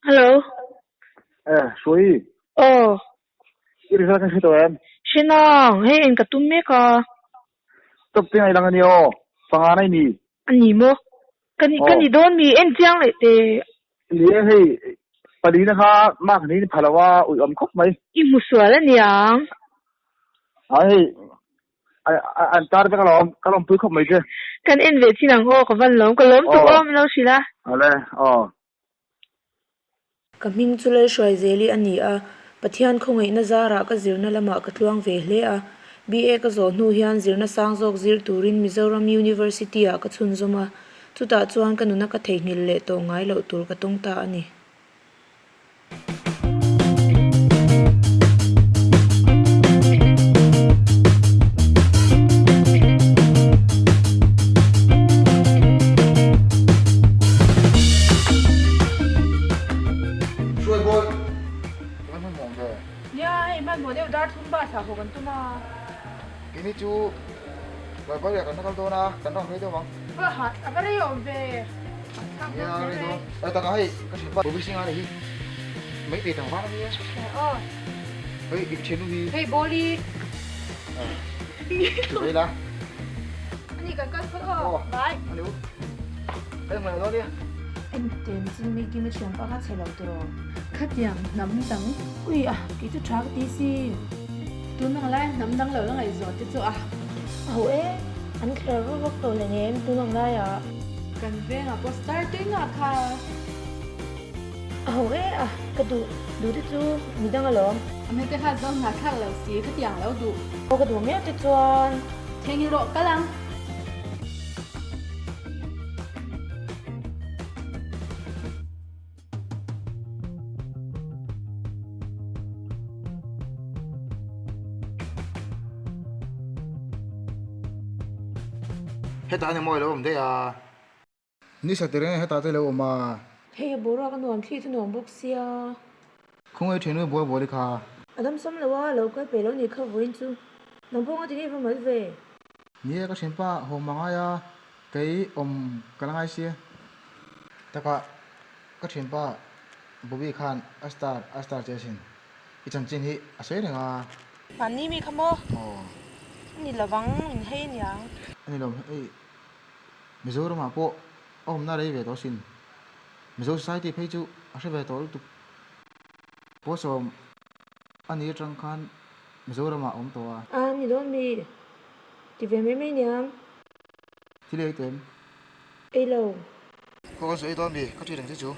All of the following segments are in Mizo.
Hello. Eh, Hruai. Aw. I result kan hre tawh em? Hre nang, hei eng ka tum mek a. Top te ngai lang a ni aw, panga na i ni. A ni maw? Ka ni, ka ni dawn mi, en chiang leh teh. Ni e, hei palina kha mark hnih ni pha lo a, uih awm khawp mai. I hmu sual a niang. A hei, an tar vek alawm, ka lawmpui khawp mai che. Kan en ve chin ang aw, ka van lawm, ka lawm tuk aw, min lo hrilh a. Awle, aw. Ka hming chu Lalhruaizeli a ni a, Pathian khawngaihna zarah ka zirna lamah ka tluang ve hle a. BA ka zawh hnu hian zirna sang zawk zir turin Mizoram University-ah ka chhunzawm a, chutah chuan ka nuna ka theihnghilh leh tawh ngai loh tur ka tawng ta a ni. Hruai bawi kan hmanhmawh ve. Nia, hei hmanhmawh deuh dar thum bus ah haw kan tum a. Keini chu Barbariah kan la kal dawn a, kan rawn rei deuh ang. Va hat, a va rei awm ve. Nia, rei dawn. Ai takah hei ka hrilh pa Bobby Singh a nih hi. Mai thei tang vang a nia. Aw. Hei i thiannu hi. Hei Bawli. Chu vei la. Ani kan kal phawt aw. Bye. Ani u. Hei hmai lo nia. Engtem chin mi kim a thiam pa kha chhe lo tiraw. Khatiang hnam dang. Ui a, kei chu tha ka ti si. Tun ang lai hnam dang lo la ngaihzawn te chu a. A ho e, an thler vak vak tawh leh nem tun ang laiah. Kan vengah pawh star tui ngah kha. A ho e a, ka duh duh te chu midang alawm. A hmel te kha zo hna thlak lo si, khatiang lo duh. Aw ka duh miau te chuan. Thleng i rawh kal ang. Hetah ani maw i lo awm daih a. Ni sa tir nge hetah te lo awm a. Hei a boruak a nuam thli chu nuam bawk sia. Khawngaih thian nui buai buai kha. A dam sam lo a, lo kal pe lo ni kha vawiin chu. Nang pawh nga tinge va mal ve. Ni e ka thianpa haw ma ngai a, kei awm ka la ngai sia. Takah ka thianpa Bobby khan a star a star che asin. I chanchin hi a sawi reng a. Mahni mi kha maw? Aw. A ni lovang in hei aniang. A ni lo hei. Mizoramah pawh a awmna rei ve tawh asin. Mizo Society phei chu a hre ve tawh lutuk. Pawsawm a ni atang khan Mizoramah a awm tawh a. A ni dawn mi? Ti ve mai mai niang. Thil ei tawh em? Ei lo. Khaw kan sawi dawn mi? Ka ṭhi reng che chu.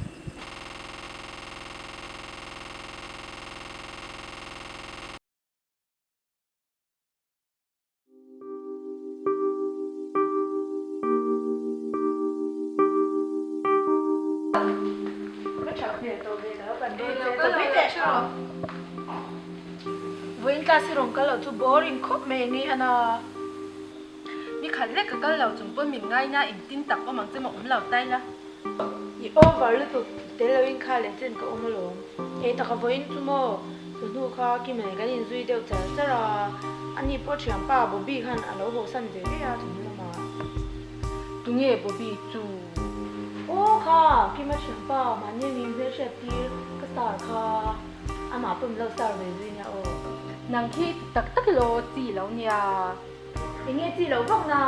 Vawiin class hi rawn kal loh chu boring khawp mai eng nge a na. Ni khat lek ka kal lo chung pawn min ngaina engtin tak awm ang che maw awm lo tai la. I over lutuk tel loin kha leh chen ka awm alawm. Ei taka vawiin chu maw chawhnu kha Kimel kan inzui deuh char char a, ani pawh thianpa Bobby khan a lo hawhsan ve ve a chawhnu lamah. Tunge Bobby chu? Aw kha, Kima thianpa mahni min hmelhriat tir ka star kha amah pawh min lo star ve zui nia aw. Nang khi tak tak elaw chi lo nia. Enge chi loh vak na?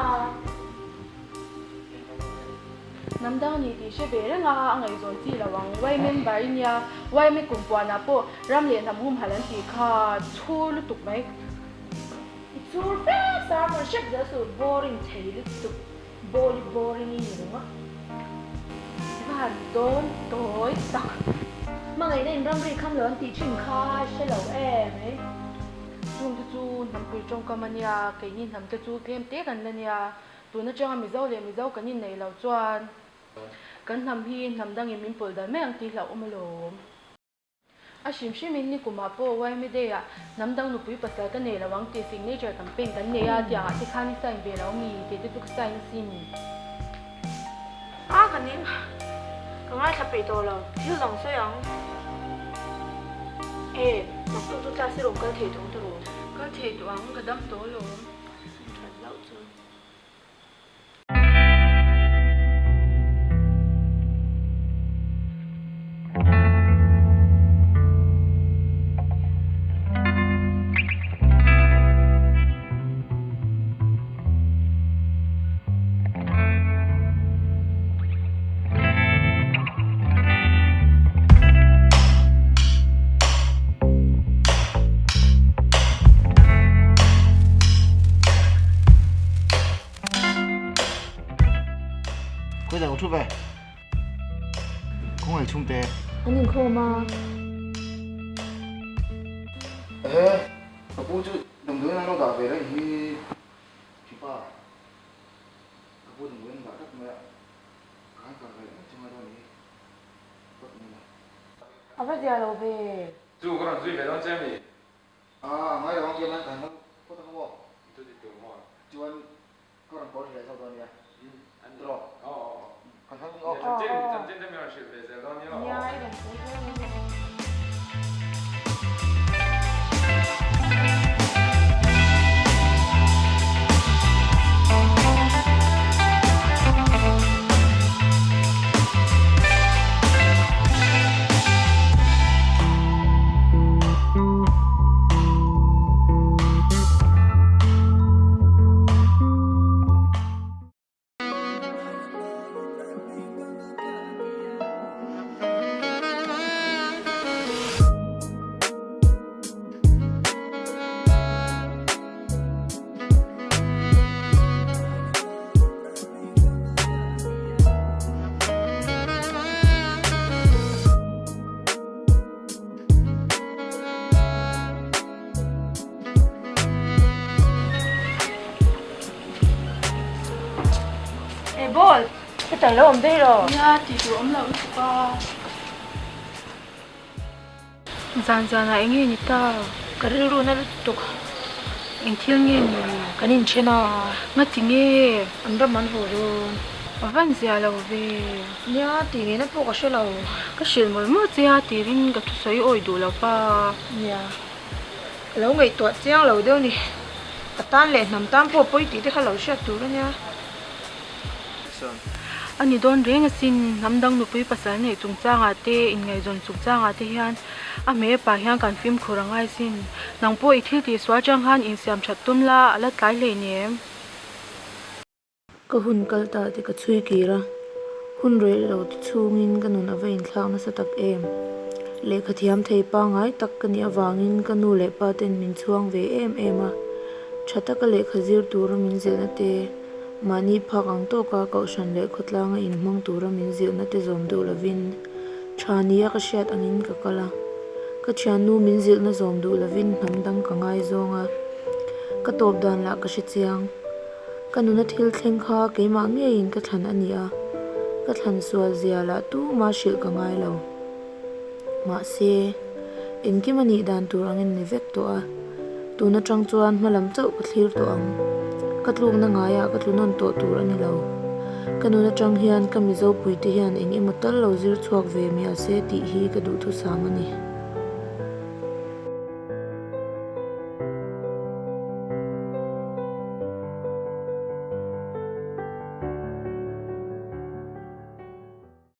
Hnam dang ni tih hre ve reng a, a ngaihzawn chi lo ang. Yma member i nia, yma kum puanah pawh ram leh hnam humhalh an tih kha chhur lutuk mai. I chhur fe sermon hrep zel suh boring thei lutuk ball i boring i ni reng a. I va han dawn tawi tak. Hmangaihna in ramri kham lo an tih thin kha hre lo em mai. Chung te chu hnampui tawngkam a nia, keini hnam te chu tlem te kan la nia. Tun atanga Mizo leh Mizo kan inneih loh chuan kan hnam hi hnam dangin min pawlh dan mai ang tih hlauhawm alawm. A hrim hrimin nikumah pawh YMA Day ah hnam dang nupui pasal ka nei lo ang tih signature campaign kan nei a, tiang ah te khan i sign ve lo mi tih te chu ka sign asin. A ka ning, ka ngaithla peih tawh lo, thil dang sawi ang. E, naktuk chu class i rawn kal thei tawh ang tiraw? Kal thei tawh ang, ka dam tawh alawm. That loh chu. ve. Khawngaih chhungte. An inkhawm a. Ehe, ka pu chu damdawiin an lo dah ve reng hi thipa. Ka pu damdawiin an dah tlat mai a, ka han kal ve leh mai chu ngai dawn a ni hi. Phawt mai la. A va zia lo ve. Chu ka rawn zui ve dawn che mi? A ngai lo ang chuan an kan lo phawt ang maw? Chu ti tur maw? Chuan ka rawn call leh zawk dawn nia. An Tiraw? Aw aw aw. Kan hal ang aw. Chanchin chanchin te min rawn hrilh ve zel dawn nia aw. Nia i rawn sawi zel ang aw. E ball, hetah lo awm daih rawh. Nia, tih tur awm loh lutuk a. Zan zanah eng nge ni ta? Ka rilru na lutuk. Eng thil nge ni? Kan inthen a. Ngati nge? An ram an haw dawn. A van zia lo ve. Nia, tih ngeina pawh ka hre lo. Ka hrilh mawlh mawlh che a tirin ka thusawi awi duh lo pa. Nia, ka lo ngaihtuah chiang lo deuh ni. Ka tan leh hnam tan pawh pawi tih te kha lo hriat tur a nia. A ni dawn reng asin, hnam dang nupui pasal neih chungchangah te, inngaihzawn chungchangah te hian a hmeh pah hian kan fimkhur a ngai sin. Nang pawh i thil tihsual chang khan insiam that tum la, a la tlai hlei nem. Ka hun kal ta te ka chhui kir a, hun reh lo te chhungin ka nun a va inthlak nasa tak em. Lehkha thiam thei pangngai tak ka nih avangin ka nu leh pa ten min chhuang ve em em a, tha taka lehkha zir tura min zilhna te, Mahni phak ang tawka kohhran leh khawtlanga inhmang tura min zilhna te zawm duh lovin tha nia ka hriat angin ka kal a. Ka thiannu min zilhna zawm duh lovin hnam dang ka ngaizawng a, ka tawp dan lah ka hre chiang. Ka nuna thil thleng kha keimah ngeiin ka thlan a ni a, ka thlan sual zia lah tumah hrilh ka ngai lo. Mahse, engkim a nih dan tur angin ni vek tawh a, tun atang chuan hma lam chauh ka thlir tawh ang. Ka tlukna ngaiah ka tlu nawn tawh tur a ni lo. Ka nun atang hian ka Mizo puite hian eng emaw tal lo zir chhuak ve miah se tih hi ka duhthusam a ni.